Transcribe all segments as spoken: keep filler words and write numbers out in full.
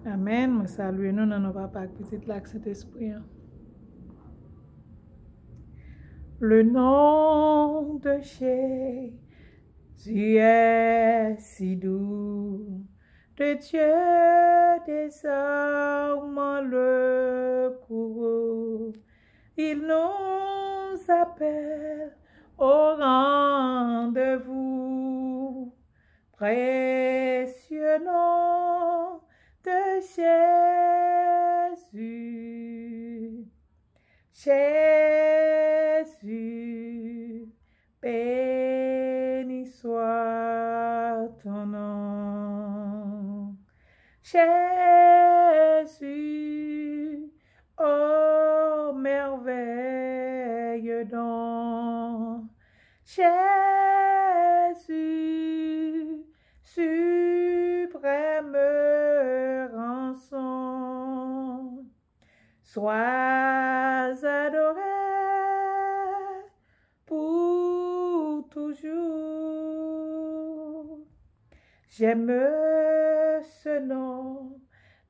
Amèn. Mwen salye nou nan non Papa ak Pitit la ak Sentespri an. Le nom de Jésus est si doux, de Dieu désarmant le courroux. Il nous appelle au rendez-vous. Précieux nom de Jésus. Jésus, béni soit ton nom. Jésus, ô merveilleux don. Jésus, suprême rançon. Sois adoré pour toujours. J'aime ce nom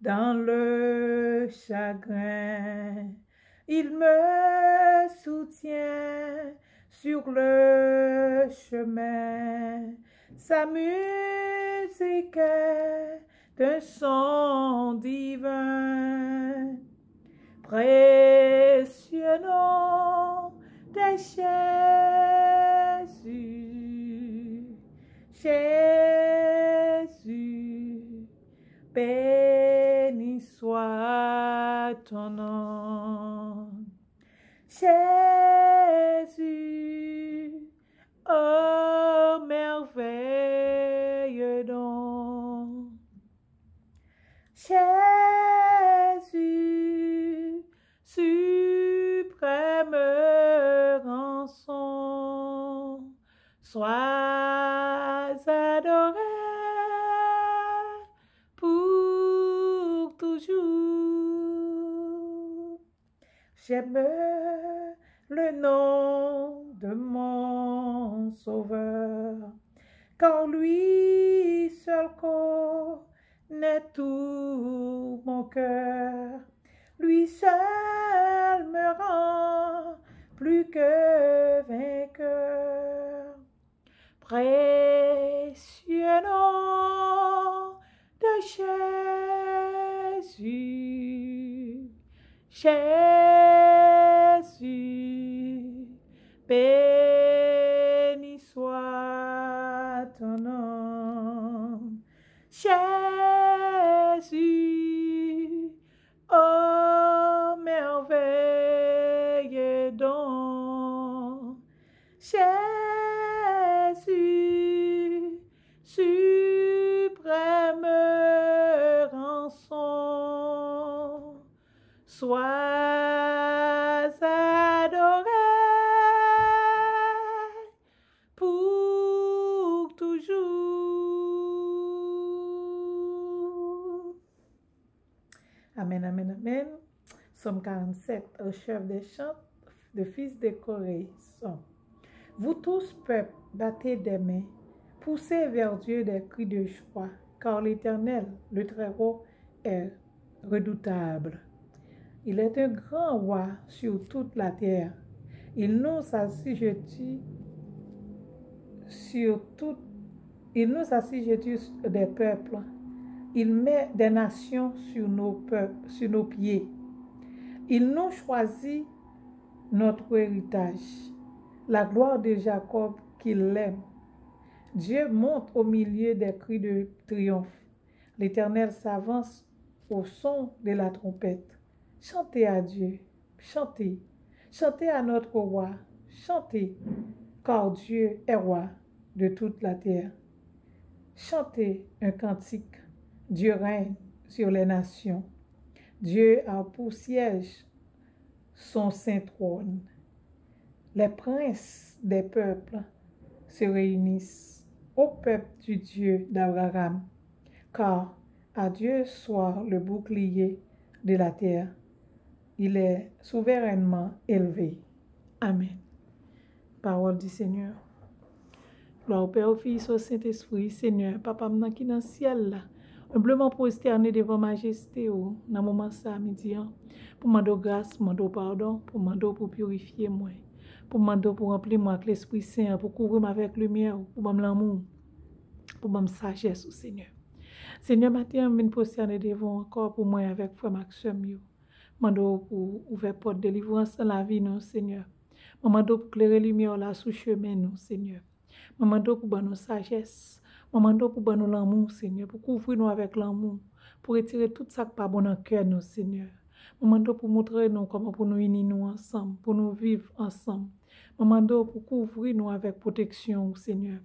dans le chagrin. Il me soutient sur le chemin. Sa musique est d'un son divin. Précieux nom de Jésus. Jésus, béni soit ton nom. Jésus, ô merveilleux don. Jésus, suprême rançon. Sois adoré pour toujours. J'aime le nom de mon Sauveur, car lui seul connaît tout mon cœur. Lui seul me rend plus que vainqueur. Précieux nom de Jésus, Jésus, béni soit ton nom. Jésus, ô merveilleux don. Jésus, suprême rançon. Sois adoré pour toujours. Amen, amen, amen. Psaume quarante-sept, au chef des chants, de fils de Corée. Psaume. Vous tous, peuples, battez des mains, poussez vers Dieu des cris de joie, car l'Éternel, le Très-Haut, est redoutable. Il est un grand roi sur toute la terre. Il nous assujettit sur tout, il nous assujettit des peuples. Il met des nations sur nos peuples, sur nos pieds. Il nous choisit notre héritage, la gloire de Jacob qui l'aime. Dieu monte au milieu des cris de triomphe. L'Éternel s'avance au son de la trompette. Chantez à Dieu, chantez, chantez à notre roi, chantez, car Dieu est roi de toute la terre. Chantez un cantique, Dieu règne sur les nations. Dieu a pour siège son saint trône. Les princes des peuples se réunissent au peuple du Dieu d'Abraham, car à Dieu soit le bouclier de la terre. Il est souverainement élevé. Amen. Parole du Seigneur. Glwa o Pè, o Fis, o Sentespri. Senyè, Papa m nan ki nan syèl la, Enbleman pwostène devan majeste w nan moman sa a midi an, pou mande w gras, pou mande w padon, pou mande w pou pirifye mwen, pou mande w pou ranpli mwen ak Lespri Sen an, pou kouvri m avèk limyè w, pou ban m lanmou w, pou ban m sajès ou, Senyè. Senyè, maten an, m vin pwostène devan w ankò pou mwen avèk frè m ak sè m yo. Mande w pou ouvè pòt delivrans nan lavi nou, Senyè. Mwen mande w pou klere limyè w la sou chemen nou, Senyè. Mwen mande w pou ban nou sajès. Mwen mande w pou ban nou lanmou, Senyè, pou kouvri nou avèk lanmou, pou retire tout sa k pa bon nan kè nou, Senyè. Mwen mande w pou montre nou kòman pou nou ini nou ansanm, pou nou viv ansanm. Mwen mande w pou kouvri nou avèk pwoteksyon w, Senyè,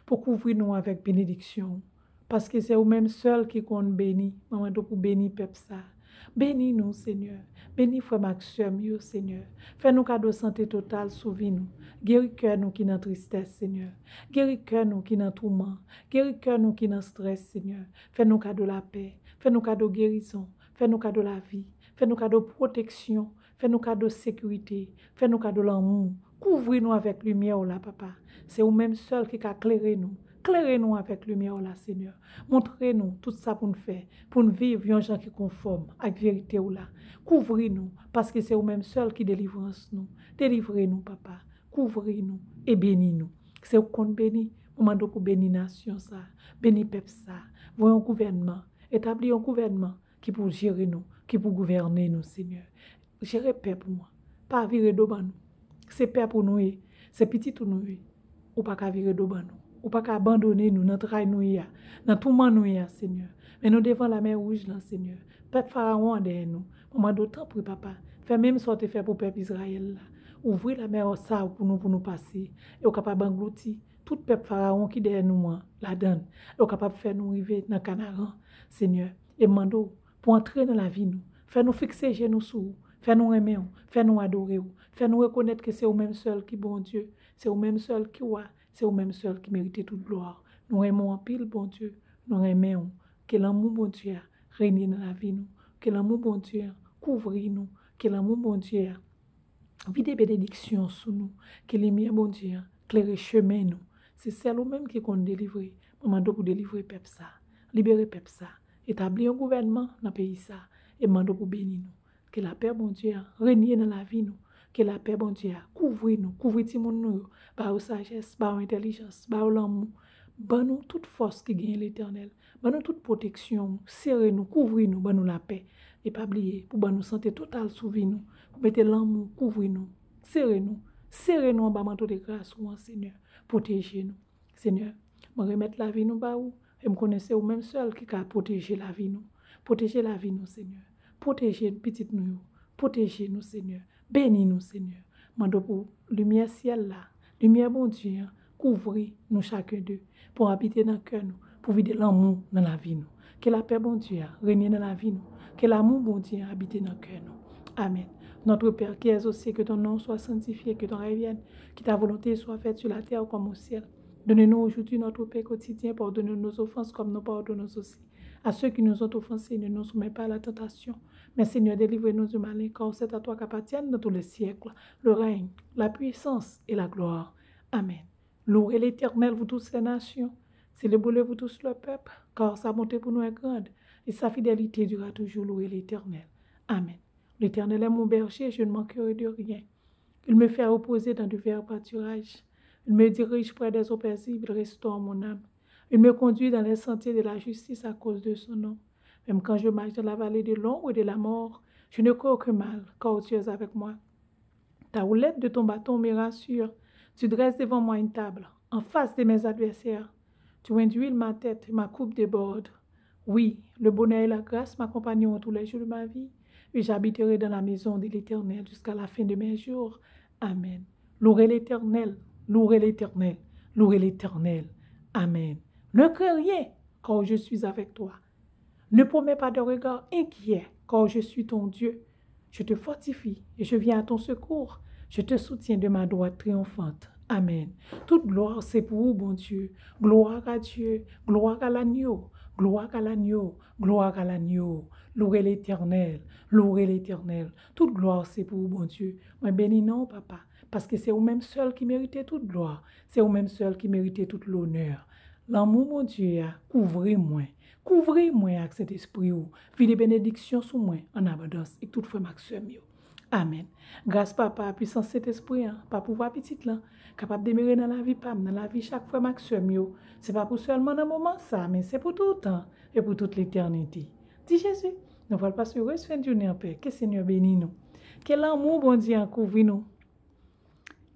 pou kouvri nou avèk benediksyon w. Paske se ou menm sèl ki konn beni. Mwen mande w pou beni pèp sa a. Beni nou, Senyè. Beni frè m ak sè m yo, Senyè. Fè nou kado sante total sou vi nou. Geri kè nou ki nan tristès, Senyè. Geri kè nou ki nan touman. Geri kè nou ki nan strès, Senyè. Fè nou kado lapè. Fè nou kado gerizon. Fè nou kado lavi. Fè nou kado pwoteksyon. Fè nou kado sekirite. Fè nou kado lanmou. Kouvri nou avèk limyè w la, papa. Se ou menm sèl ki ka klere nou. Klere nou avèk limyè w la, Senyè. Montre nou tout sa pou n fè, pou n viv yon jan ki konfòm ak verite w la. Kouvri nou, paske se ou menm sèl ki delivrans nou. Delivre nou, papa. Kouvri nou e beni nou. Se ou k konn beni. Mwen mande w pou beni nasyon sa a, beni pèp sa a. Voye yon gouvènman, etabli yon gouvènman ki pou jere nou, ki pou gouvène nou, Senyè. Jere pèp ou an. Pa vire do ban nou. Se pèp ou nou ye. Se pitit ou nou ye. Ou pa ka vire do ban nou. Ou pa ka abandone nou nan tray nou ye a, nan touman nou ye a, Senyè. Men nou devan lamè wouj lan, Senyè. Pèp Farawon an dèyè nou. Mwen mande w, tanpri, papa, fè menm sa w te fè pou pèp Izrayèl la. Ouvri lamè sa a pou nou, pou nou pase. E w kapab anglouti tout pèp Farawon ki dèyè nou an ladan l. E w kapab fè nou rive nan Kanaran, Senyè. E m mande w pou antre nan lavi nou. Fè nou fikse je nou sou ou. Fè nou renmen w. Fè nou adore w. Fè nou rekonèt ke se ou menm sèl ki Bondye. Se ou menm sèl ki wa. Se ou menm sèl ki merite tout glwa. Nou renmen w anpil, Bondye. Nou renmen w. Ke lanmou Bondye a renye nan lavi nou. Ke lanmou Bondye a kouvri nou. Ke lanmou Bondye a vide benediksyon sou nou. Ke limyè Bondye a klere chemen nou. Se sèl ou menm ki konn delivre. Mwen mande w pou delivre pèp sa. Libere pèp sa. Etabli yon gouvènman nan peyi sa. E mande w pou beni nou. Ke lapè Bondye a renye nan lavi nou. Ke lapè Bondye a kouvri nou, kouvri timoun nou yo. Ba yo sajès, ba yo entèlijans, ba yo lanmou. Ban nou tout fòs ki genyen, Letènèl. Ban nou tout pwoteksyon w, sere nou, kouvri nou, ban nou lapè. E pa bliye pou ban nou sante total sou vi nou, pou mete lanmou kouvri nou, sere nou, sere nou anba manto de gras ou an, Senyè. Pwoteje nou, Senyè. Mwen remèt lavi nou ba ou, e m konnen se ou menm sèl ki ka pwoteje lavi nou. Pwoteje lavi nou, Senyè. Pwoteje pitit nou yo. Pwoteje nou, Senyè. Beni nou, Senyè. Mande w pou limyè syèl la, limyè Bondye an, kouvri nou chaken de, pou abite nan kè nou, pou vide lanmou nan lavi nou. Ke lapè Bondye a renye nan lavi nou. Ke lanmou Bondye a abite nan kè nou. Amèn. Notre Père qui es aux cieux, que ton nom soit sanctifié, que ton règne vienne, que ta volonté soit faite sur la terre comme au ciel. Donne-nous aujourd'hui notre pain quotidien, pardonne-nous nos offenses comme nous pardonnons aussi à ceux qui nous ont offensés, ne nous soumets pas à la tentation, mais Seigneur, délivre-nous du malin, car c'est à toi qu'appartiennent dans tous les siècles le règne, la puissance et la gloire. Amen. Louez l'Éternel, vous toutes les nations, célébrez-le, vous tous le peuple, car sa bonté pour nous est grande, et sa fidélité dure à toujours. Louez l'Éternel. Amen. L'Éternel est mon berger, je ne manquerai de rien. Il me fait reposer dans de verts pâturages. Il me dirige près des eaux paisibles, il restaure mon âme. Il me conduit dans les sentiers de la justice à cause de son nom. Même quand je marche dans la vallée de l'ombre de la mort, je ne crains aucun mal, car tu es avec moi. Ta houlette de ton bâton me rassure. Tu dresses devant moi une table en face de mes adversaires. Tu induis ma tête, ma coupe déborde. Oui, le bonheur et la grâce m'accompagneront tous les jours de ma vie, et j'habiterai dans la maison de l'Éternel jusqu'à la fin de mes jours. Amen. Louez l'Éternel, louez l'Éternel, louez l'Éternel. Amen. Ne crains rien, car je suis avec toi. Ne promets pas de regard inquiet, car je suis ton Dieu. Je te fortifie et je viens à ton secours. Je te soutiens de ma droite triomphante. Amen. Tout gloire c'est pour vous, Bondye. Gloire à Dieu, gloire à l'agneau, gloire à l'agneau, gloire à l'agneau. Louez l'Éternel, louez l'Éternel. Tout gloire c'est pour vous, Bondye. Mwen beni non w, papa, paske se ou menm sèl ki merite tout glwa. Se ou menm sèl ki merite tout lonè. Lanmou Bondye a kouvri mwen, Kouvri mwen ak Sentespri w. Vide benediksyon sou mwen an abondans, e tout frè m ak sè m yo. Amèn. Gras Papa, pwisans Sentespri an, pa pouvwa Pitit lan, kapab demere nan lavi pa m, nan lavi chak frè m ak sè m yo. Se pa pou sèlman nan moman sa, men se pou toutan e pou tout letènite. Di Jezi, nou pral pase yon rès fen jounen anpè. Ke Senyè beni nou. Ke lanmou Bondye an kouvri nou.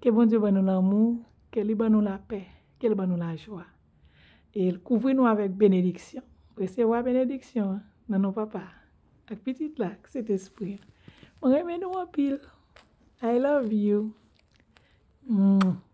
Ke Bondye ban nou lanmou, ke li ban nou lapè, ke li ban nou lajwa. E l kouvri nou avèk benediksyon. Resevwa benediksyon an nan non Papa, ak Pitit la, ak Sentespri an. Mwen renmen nou anpil. I love you. Mwah.